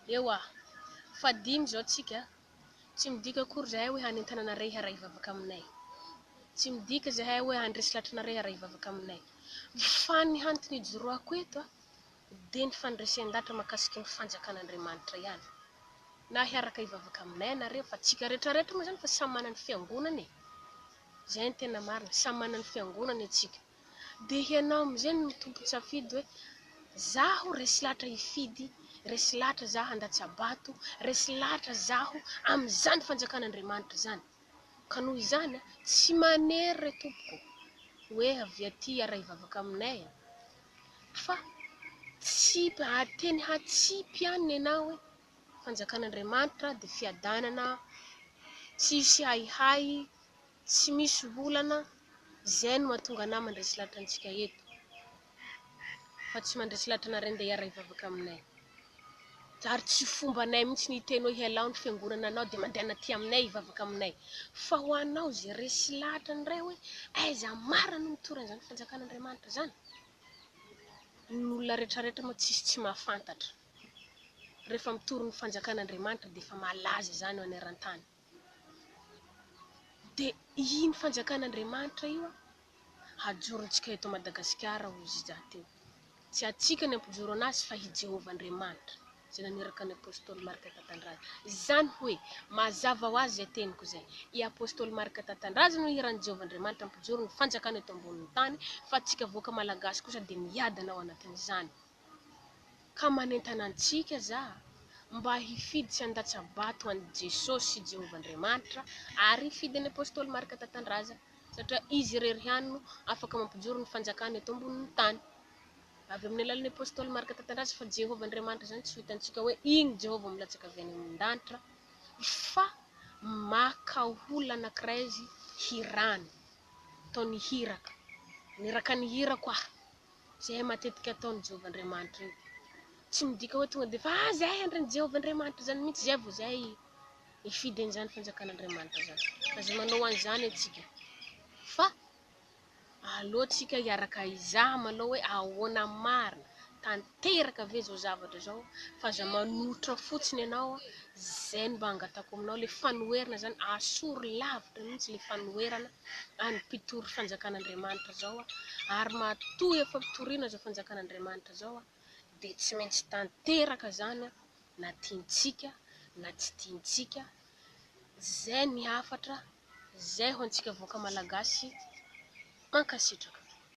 Ewa, fahadimy izao tsika, tsy midika akory zahay hoe hanentana anareo hiara-hivavaka aminay. Tsy midika zahay hoe handresy lahatra anareo hiara-hivavaka aminay. Fa ny antony ijoroako eto dia ny fandresen-dahatra mahakasika ny fanjakan'Andriamanitra ihany. Na hiaraka hivavaka aminay nareo fa tsika rehetrarehetra moa izany fa samy manana ny fiangonana e. Izay no tena marina, samy manana ny fiangonany antsika. Dia ianao amin'izay no tompon-tsafidy hoe zaho resy lahatra hifidy, resy lahatra zaho handatsa-bato, resy lahatra zaho amin'izany fanjakan'Andriamanitra izany. Ka noho izany, tsy manery re tompoko hoe avy aty hiara-hivavaka aminay fa tsipy, teny hatsipy ihany ny anao hoe fanjakan'Andriamanitra dia fiadanana, tsisy haihay, tsy misy olana, izay no mahatonga anah mandresy lahatra antsika eto, fa tsy mandresy lahatra anareo ndeha hiara-hivavaka aminay. Ary tsy fombanay mihitsy ny hiteny hoe hialao ny fiangonana anao dia mandehana aty aminay hivavaka aminay. Fa ho anao izay resy lahatra indray hoe aiza marina no mitory an'izany fanjakan'Andriamanitra izany? Ny olona rehetrarehetra moa tsisy tsy mahafantatra. Rehefa mitory ny fanjakan'Andriamanitra dia efa malaza izany eo aneran-tany. Dia iny fanjakan'Andriamanitra io hajorontsika eto Madagasikara hoy izy izaho teo. Tsy antsika ny hampijoro an'azy fa i Jehovah Andriamanitra izay naniraka ny Apostoly Marc Tatandraza. Izany hoe mazava ho azy izay teniko izay. I Apostoly Marc Tatandraza no hiran'i Jehovah Andriamanitra hampijoro ny fanjakana eto ambonin'ny tany fa antsika vahoaka malagasy kosa dia miadana ao anatin'izany. Ka manentana antsika za mba hifidy tsy handatsa-bato an'i Jesosy sy Jehovah Andriamanitra ary hifidy an'i Apostoly Marc Tatandraza satria izy irery ihany no afaka mampijoro ny fanjakana eto ambonin'ny tany avy amin'ny alalan'ny Apostoly Marc Tatandraza fa Jehovah Andriamanitra izany tsy ho hitantsika hoe iny Jehovah milatsaka avy any amin-danitra fa maka olona anankiray izy hirany ataony hiraka niraka ny hirako aho Izay matetika ataon'i Jehovah Andriamanitra io. Tsy midika hoe tonga dia efa ah izay andrin'i Jehovah Andriamanitra izany mihitsy izay vao izay hifidy an'izany fanjakan'Andriamanitra izany. Aza manao an'izany antsika. Fa aleo tsika hiaraka hizaha manao hoe ahoana marina, tanteraka ve izao zavatra izao fa aza manotra fotsiny ianao, izay no mba angatako aminao, ilay fanoherana izany asory lavitra mihitsy ilay fanoherana. any mpitory fanjakan'Andriamanitra zao ary matoa efa mptoriana zao fanjakan'Andriamanitra zao dia tsy maintsy tanteraka zany na tiantsika na tsy tiantsika, zay ny hafatra zay ho antsika vahoaka malagasy, mankasitraka.